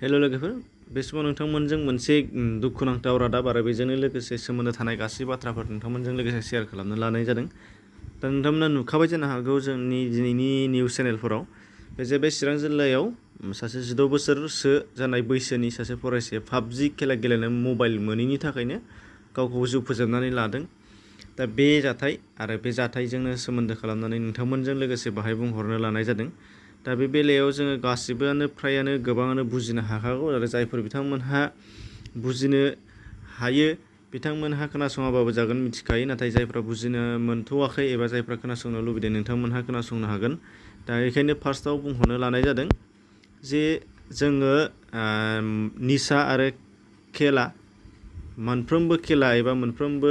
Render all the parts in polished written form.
हेल' लोगोफोर, बे समाव नोंथांमोनजों मोनसे दुखुनांथाव रादाब आरो बेजोंनो लोगोसे सोमोन्दो थानाय गासै बाथ्राफोर नोंथांमोनजों लोगोसे शेयार खालामनो लानाय जादों। दा नोंथांमोना नुखाबाय जानो हागौ जोंनि दिनैनि निउस चेनेलफोराव बे चिरां जिल्लायाव सासे 16 बोसोरसो जानाय बैसोनि सासे फरायसाया पाबजि खेला गेलेनो मबाइल मोनैनि थाखायनो गावखौ जिउ फोजोबनानै लादों। दा बे जाथाय आरो बे जाथायजोंनो सोमोन्दो खालामनानै नोंथांमोनजों लोगोसे बाहाय बुंहरनो लानाय जादों। दा बे बेलायाव जोङो गासिबोआनो फ्रायानो गोबाङानो बुजिनो हाखागौ आरो जायफोर बिथांमोनहा बुजिनो हायो बिथांमोनहा खोनासङाबाबो जागोन मिथिखायो, नाथाय जायफ्रा बुजिनो मोनथ'वाखै एबा जायफ्रा खोनासंनो लुबैदों नोंथांमोनहा खोनासंनो हागोन। दा बेखायनो फार्स्टआव बुंहरनो लानाय जादों जे जोङो निसा आरो खेला, मोनफ्रोमबो खेला एबा मोनफ्रोमबो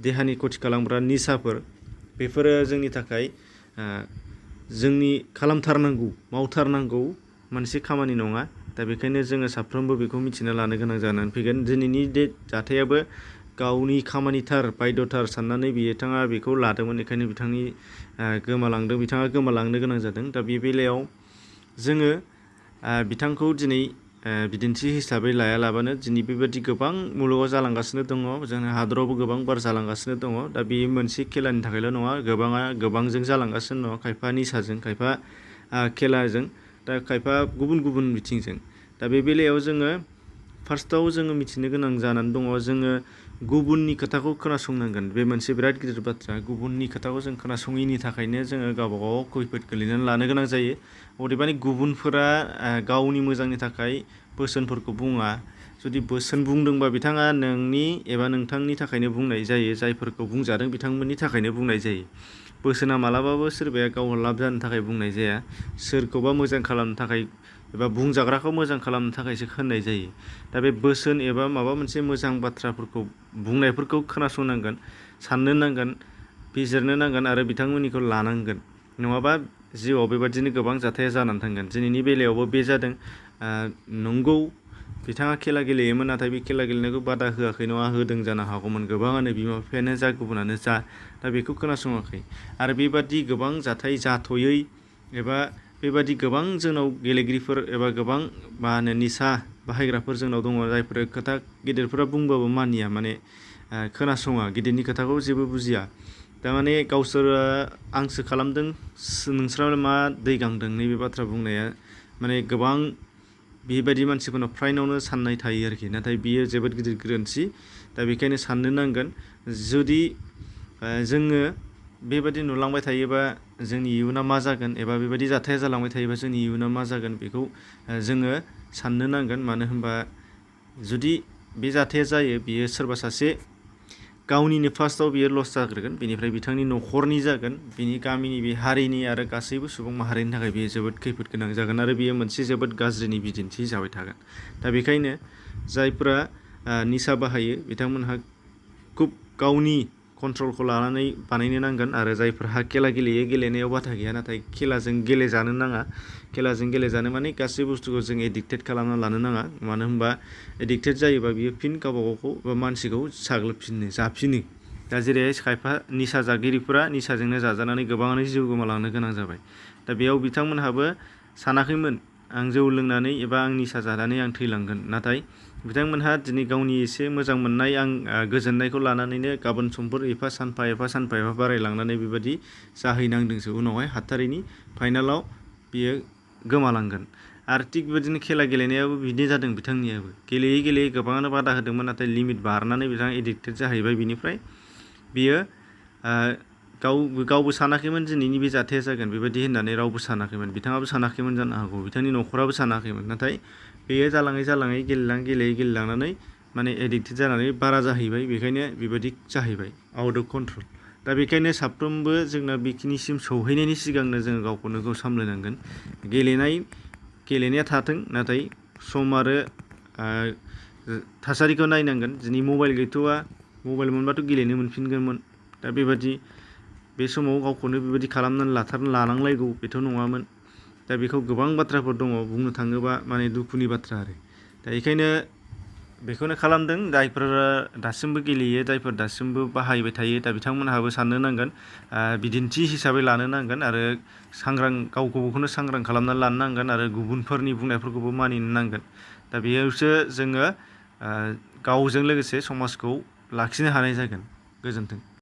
देहानि खथि खालामग्रा निसाफोर बेफोरो जोंनि थाखाय जोंनि खालामथारनांगौ मावथारनांगौ मोनसे खामानि नङा। दा बेखायनो जोङो साफ्रोमबो बेखौ मिथिना लानो गोनां जानानै फैगोन। दिनैनि जाथायाबो गावनि खामानिथार बायध'थार साननानै बिथाङा बेखौ लादोंमोन, बेखायनो बिथाङा गोमालांनो गोनां जादों। दा बे बेलायाव जोङो बिथांखौ दिनै बिदिन्थि हिसाबै लायालाबानो दिनै बेबायदि गोबां मुलुगाव जालांगासिनो दङ, जोंनि हादरावबो गोबां बार जालांगासिनो दङ। दा बे मोनसे खेलानि थाखायल' नङा, गोबांजों जालांगासिनो दङ, खायफा निसाजों, खायफा खेलाजों, दा खायफा गुबुन गुबुन बिथिंजों। दा बे बेलायाव जोङो फार्स्टआव जोङो मिथिनो गोनां जानानै दङ, जोङो गुबुननि खोथाखौ खोनासंनांगोन। बे मोनसे बिराद गिदिर बाथ्रा। गुबुननि खोथाखौ जों खोनासङिनि थाखायनो जोङो गावबा गाव खैफोद गोलैनानै लानो गोनां जायो। अदेबानि गुबुनफोरा गावनि मोजांनि थाखाय बोसोनफोरखौ बुङा। जुदि बोसोन बुंदोंबा बिथाङा नोंनि एबा नोंथांनि थाखायनो बुंनाय जायो, जायफोरखौ बुंजादों बिथांमोननि थाखायनो बुंनाय जायो। बोसोना मालाबाबो सोरबाया गाव लाब जानो थाखाय बुंनाय जाया, सोरखौबा मोजां खालामनो थाखाय एबा बुंजाग्राखौ मोजां खालामनो थाखायसो होननाय जायो। दा बे बोसोन एबा माबा मोनसे मोजां बाथ्राफोरखौ बुंनायफोरखौ खोनासंनांगोन, साननो नांगोन, बिजिरनो नांगोन आरो बिथांमोननिखौ लानांगोन। नङाबा जिउआव बेबादिनो गोबां जाथाया जानानै थांगोन। दिनैनि बेलायावबो बे जादों। नंगौ, बिथाङा खेला गेलेयोमोन, नाथाय बे खेला गेलेनायखौ बादा होआखै नङा, होदों जानो हागौमोन। गोबाङानो बिमा बिफायानो जा गुबुनानो जा दा बेखौ खोनासङाखै। आरो बेबादि गोबां जाथाय जाथ'यै एबा बेबादि गोबां जोंनाव गेलेगिरिफोर एबा गोबां निसा बाहायग्राफोर जोंनाव दङ, जायफोर खोथा गेदेरफोरा बुंबाबो मानिया, खोनासङा, गिदिरनि खोथाखौ जेबो बुजिया। थारमाने गावसोरो आंसो खालामदों, नोंस्रा मा दै गांदों, नैबे बाथ्रा बुंनाया गोबां बेबायदि मानसिफोरनाव फ्रायनावनो साननाय थायो आरोखि। नाथाय बियो जोबोद गिदिर गोरोन्थि। दा बेखायनो साननो नांगोन, जुदि जोङो बेबायदि नुलांबाय थायोबा जोंनि इयुना मा जागोन, एबा बेबायदि जाथाया जालांबाय थायोबा जोंनि इयुना मा जागोन, बेखौ जोङो साननो नांगोन। मानो होनबा जुदि बे जाथाया जायो, बियो सोरबा सासे गावनिनो फार्स्टआव बियो लस जाग्रोगोन, बेनिफ्राय बिथांनि न'खरनि जागोन, बिनि गामिनि, बे हारिनि आरो गासैबो सुबुं माहारिनि थाखाय बेयो जोबोद खैफोद गोनां जागोन आरो बेयो मोनसे जोबोद गाज्रिनि बिदिन्थि जाबाय थागोन। दा बेखायनो जायफोरा निसा बाहायो बिथांमोनहा खुब गावनि कन्ट्रलखौ लानानै बानायनो नांगोन। आरो जायफोरहा खेला गेलेयो, गेलेनायाव बाधा गैया, नाथाय खेलाजों गेलेजानो नाङा। खेलाजों गेलेजानो गासै बुस्थुखौ जों एडिक्टेड खालामना लानो नाङा। मानो होनबा एडिक्टेड जायोबा बियो फिन गावबा गावखौ बा मानसिखौ जाफिनो। दा जेरैहाय खायफा निसा जागिरिफोरा निसाजोंनो जाजानानै गोबाङानो जिउ गोमालांनो गोनां जाबाय। दा बेयाव बिथांमोनहाबो सानाखैमोन आं जौ लोंनानै एबा आं निसा जानानै आं थैलांगोन। नाथाय बिथांमोनहा दिनै गावनि एसे मोजां मोननाय गोजोननायखौ लानानैनो गाबोन समफोर सानफा एफा बारायलांनानै बेबायदि जाहैनांदोंसो। उनावहाय हाथारैनि फाइनालाव बियो गोमालांगोन। आरो थिग बेबायदिनो खेला गेलेनायाबो बिदि जादों। बिथांनियाबो गेलेयै गेलेयै गोबाङानो बादा होदोंमोन, नाथाय लिमिट बारनानै बिथाङा एडिक्टेड जाहैबाय। बिनिफ्राय बियो गावबो सानाखैमोन दिनैनि बे जाथाया जागोन बेबायदि होननानै, रावबो सानाखैमोन, बिथाङाबो सानाखैमोन जानो हागौ, बिथांनि न'खराबो सानाखैमोन। नाथाय बेयो जालाङै गेलेलांनानै एडिक्टेड जानानै बारा जाहैबाय। बेखायनो बेबायदि जाहैबाय, आउट अफ कन्ट्रल। दा बेखायनो साफ्रोमबो जोंना बेखिनिसिम सौहैनायनि सिगांनो जोङो गावखौनो गाव सामलायनांगोन। गेलेनाया थाथों, नाथाय सम आरो थासारिखौ नायनांगोन। दिनै मबाइल गैथ'वा, मबाइल मोनबाथ' गेलेनो मोनफिनगौमोन। दा बेबायदि बे समाव गावखौनो बेबायदि खालामनानै लानांलायगौ बेथ' नङामोन। दा बेखौ गोबां बाथ्राफोर दङ बुंनो थाङोबा दुखुनि बाथ्रा आरो। दा बेखायनो बेखौनो खालामदों जायफोर दासिमबो गेलेयो, जायफोर दासिमबो बाहायबाय थायो, दा बिथांमोनहाबो साननो नांगोन, बिदिन्थि हिसाबै लानो नांगोन आरो गावखौनो सांग्रां खालामना लानो नांगोन आरो गुबुनफोरनि बुंनायफोरखौबो मानिनो नांगोन। दा बेयावसो जोङो गावजों लोगोसे समाजखौ लाखिनो हानाय जागोन। गोजोन्थों।